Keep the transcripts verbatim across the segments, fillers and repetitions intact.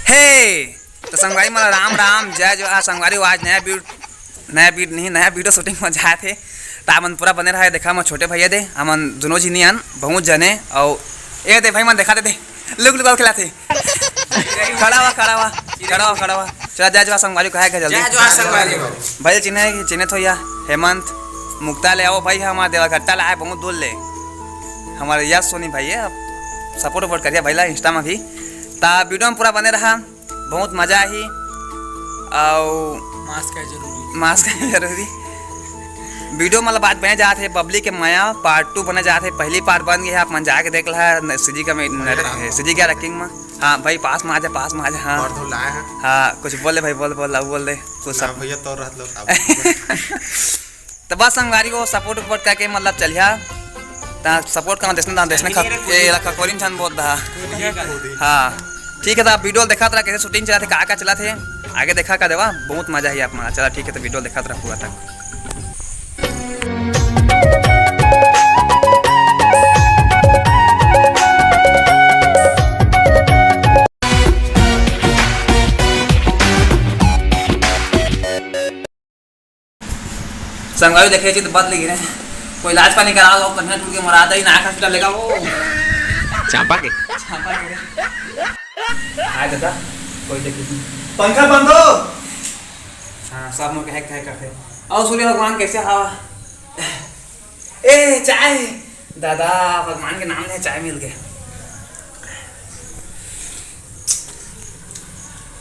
हे, तो संगवारी मन ला राम राम, जय जोहार। संगवारी हो, आज नया वीड-, नया वीड नहीं, नया वीडियो शूटिंग में जाए थे, तो आप मन पूरा बने रहा। देखा, मैं छोटे भैया दे, हमन दोनों जी नहीं आन, बहुत जने, और ये दे भाई मन देखा दे, दे, लुक लुक खिला थे। खड़ा हुआ, खड़ा हुआ, खड़ा हुआ, खड़ा हुआ। चला, जय जोहार संगवारी, कहा है जल्दी। जय जोहार संगवारी हो। भाई चिन्हे, चिन्हे थो या, हेमंत, मुक्ता ले आओ भाई, हमारे देवघट्टा ला आए, बहुत दूर ले। हमारे यश सोनी भाई है, आप सपोर्ट वपोर्ट करिए भाई ला इंस्टा में भी। ता वीडियो में पूरा बने रहा, बहुत मजा आही। अउ मास्क है जरूरी। मास्क है जरूरी। वीडियो मतलब आज बने जात हे बबली के मया पार्ट टू बने जात हे। पहली पार्ट बन गई है, आप मन जाके देख ला। न-, सीजी का में-, न-, सीजी का रैंकिंग में। हाँ भाई, पास में आ जा, पास में आ जा। हाँ। और तो लाए हैं। हाँ, कुछ बोले भाई, बोल, बोल, अब बोल दे। कुछ ना सब भैया, तो रहत लोग आप। तो बस संगवारी हो, सपोर्ट वपोर्ट करके मतलब चलिया। ता सपोर्ट करना, देखना, ता देखना, खक-, ए, एला खकोरी में झन बोल रहा। हाँ, ठीक है, तो आप वीडियो देखा रहा, कैसे शूटिंग चला थे, का का चला थे, आगे देखा का देवा, बहुत मजा ही आप मारा। चला ठीक है, तो वीडियो देखा रहा पूरा तक। संगवारी देखे छी तो बदल गिरे। कोई इलाज पानी करा लो, कन्हैया टूट के मरा दे, ना हॉस्पिटल लेगा वो। चापा के। चापा के। आ दादा, कोई देखे छी। पंखा बंद हो। हाँ, सब मोर के हैक हैक करते। और सूर्य भगवान कैसे हवा? ए, चाय। दादा, भगवान के नाम ले, चाय मिल गया।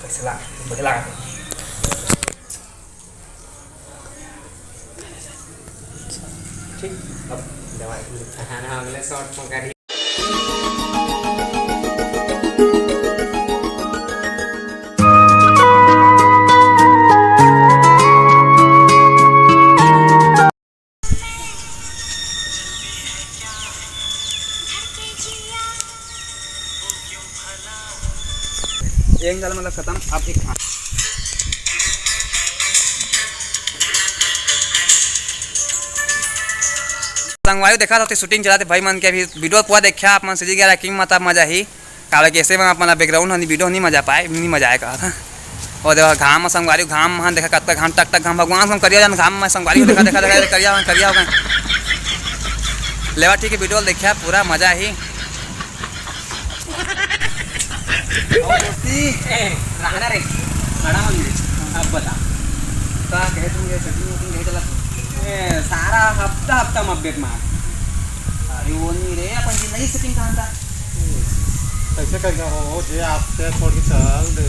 पैसा ला, पैसा ला। ठीक, अब दवाई खाना अगले शॉट में करी। एक गल मतलब खत्म, अब एक हाथ। संगवारी देखा था, शूटिंग चला थे भाई मन के, अभी वीडियो पूरा देखा आप मन से जी गया किंग माता मजा ही। काबर कि ऐसे में आप मन ला बैकग्राउंड हनी वीडियो नहीं मजा पाए, नहीं मजा आए कहा था। और देखा घाम में संगवारी, घाम में देखा कतका घाम, टक टक घाम, भगवान से हम करिया जान घाम में संगवारी को देखा, देखा, देखा, करिया हो गए, करिया हो गए। लेवा ठीक है, वीडियो देखा पूरा मजा ही। और दोस्ती। ए, रहना रे, खड़ा हो गए। अब बता। का कहे तुम ये सेटिंग वेटिंग नहीं चला तू? ए, सारा हफ्ता हफ्ता में अपडेट मार। अरे वो नहीं रे, अपन की नई सेटिंग कहाँ था? कैसे कर गया हो जे आपसे थोड़ी चल दे।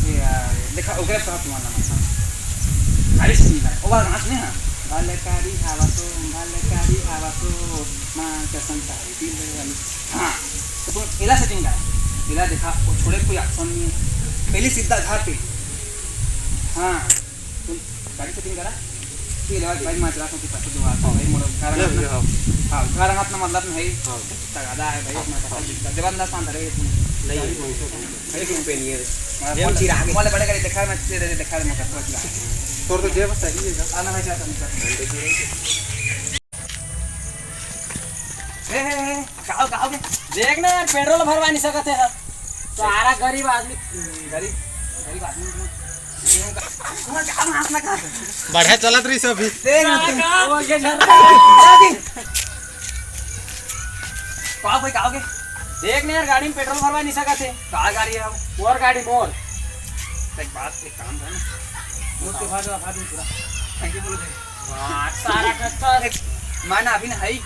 ये यार, देखा, ओकरे साथ तुम्हारा नाम था। गाड़ी सुनी था, ओ बार नाच नहीं है। भलकारी हवा तो, भलकारी हवा तो, माँ कसम सारी दिल वाली। हाँ, तो तुम एला सेटिंग करा। एला देखा, वो छोड़े कोई ऑप्शन नहीं है। पहले सीधा घर पे। हाँ, तुम गाड़ी सेटिंग करा। ये लेवा भाई, मैं चला तो पैसे दो आप भाई, मोर घर ले हाथ भैया, ना। हाँ। हाँ, घर हाथ ना मतलब नहीं। हाँ। तगादा है भाई, अपना पैसा दिखता। जवान दास पान धरे तुम। नहीं, नहीं, नहीं। भाई, तुम पे नहीं है। मैं ये बोल, चिराग है। बोले बड़े गाड़ी दिखा, मैं तेरे दिखा, मैं कसम चिराग। तोर तो जेब सही है। आना भाई, चाहता नहीं। ए, ए, ए, काओ, काओ के? देख ना यार, पेट्रोल भरवा नहीं सकत है। सारा गरीब आदमी। गरीब, गरीब आदमी को। तुम्हारा क्या मांस ना खा? बढ़िया चलत रही सब भी। देख ना तुम। काओ के झर। काओ भाई, काओ के? देख ना यार, गाड़ी में पेट्रोल भरवा नहीं सकत है। का गाड़ी है वो? मोर गाड़ी, मोर। एक बात, एक काम कर ना। मुझ के भाग, भाग पूरा। थैंक यू बोलो भाई। वाह, सारा कस्तर। मैं ना अभी ना है ही,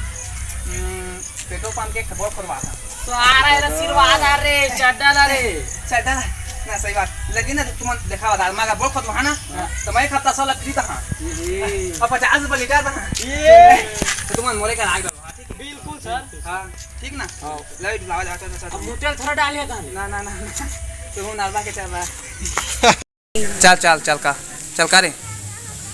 हम्म, पेट्रोल पंप के बोर खोदवा था। तो आ रहा है आशीर्वाद, आ रे, चड्डा ला रे। चड्डा ला, ना सही बात। लेकिन ना तुम देखा बता, मैं बोर खोदवा ना, हाँ। तो मैं खाता साला फ्री था, हाँ। ये। और पचास रुपये लीटर था, हाँ। ये। तो तुम मोरे का लाग दो, हाँ, ठीक है? बिल्कुल सर। हाँ, ठीक ना? हाँ। लाइट लावा जाता था, अब मोटर थोड़ा डालिए था। ना, ना, ना, ना। तुम नालवा के चल रहा है। चल, चल, चल का, चल का रे?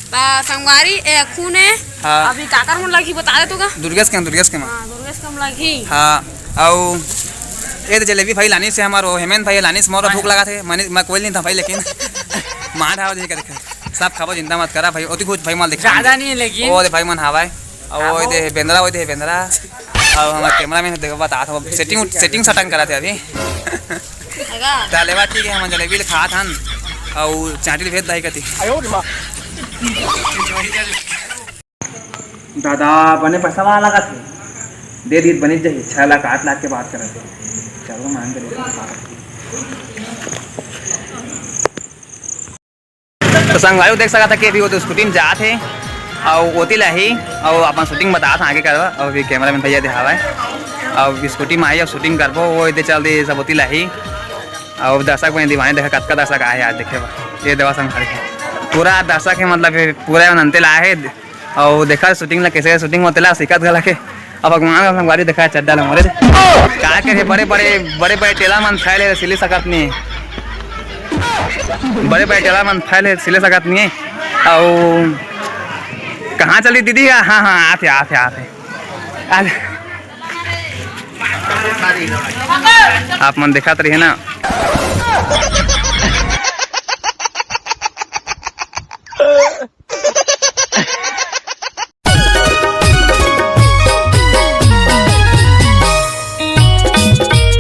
ता संगवारी, ए, खून है। हाँ। अभी काकर मन लगी बता दे तो का? दुर्गेश के, दुर्गेश के माँ। हाँ, दुर्गेश के मन लगी। हाँ, अउ ए तो जलेबी भाई लानी से हमारो हेमंत भाई लानी से मोर भूख लगा थे, मने, मैं कोई नहीं था भाई, लेकिन मार हाव जी करके। सब खाबो, चिंता मत करा भाई, ओती कुछ भाई माल दिखा ज्यादा दे। नहीं है लेकिन। ओ दे भाई मन हावाय। अउ ओ दे बेंदरा, ओ दे बेंदरा। अउ हमार कैमरा मैन देखो बता था, सेटिंग, सेटिंग सटंग करा थे अभी। त लेवा ठीक हे, हमन जलेबी ल खात हन, अउ चांटी ल भेज दाई कती। दादा, बने पैसा वाला लागत हे। दे दीत बनिच जाही, छह लाख, आठ लाख के बात करत हे। चलो, मांग के देखो। तो संगवारी देख सकत हे कि अभी वो तो स्कूटी में जात हे, अउ ओती लाही, अउ अपन शूटिंग बतात हे आगे करवा, अउ अभी कैमरामैन भैया देखावा हे, अउ स्कूटी में आही, अउ शूटिंग करबो, वो इधर चल दे सब ओती लाही, अउ दर्शक बने दीवाने देखा, कतका दर्शक आए हे आज देखे बर, ये देवा संगवारी, पूरा दर्शक हे, मतलब पूरा अनंते ला हे। अउ देखा शूटिंग ला, कैसे शूटिंग होथे ला, सिखत घला के। अब भगवान का संगवारी देखा, चड्डा ला मोरे। का करे, बड़े बड़े, बड़े बड़े टेला मन फैले, सिले सकत नहीं। बड़े बड़े टेला मन फैले, सिले सकत नहीं। अउ कहाँ चली दीदी? हाँ, हाँ, आथे, आथे, आथे। आथे। आप मन देखत रहिए ना।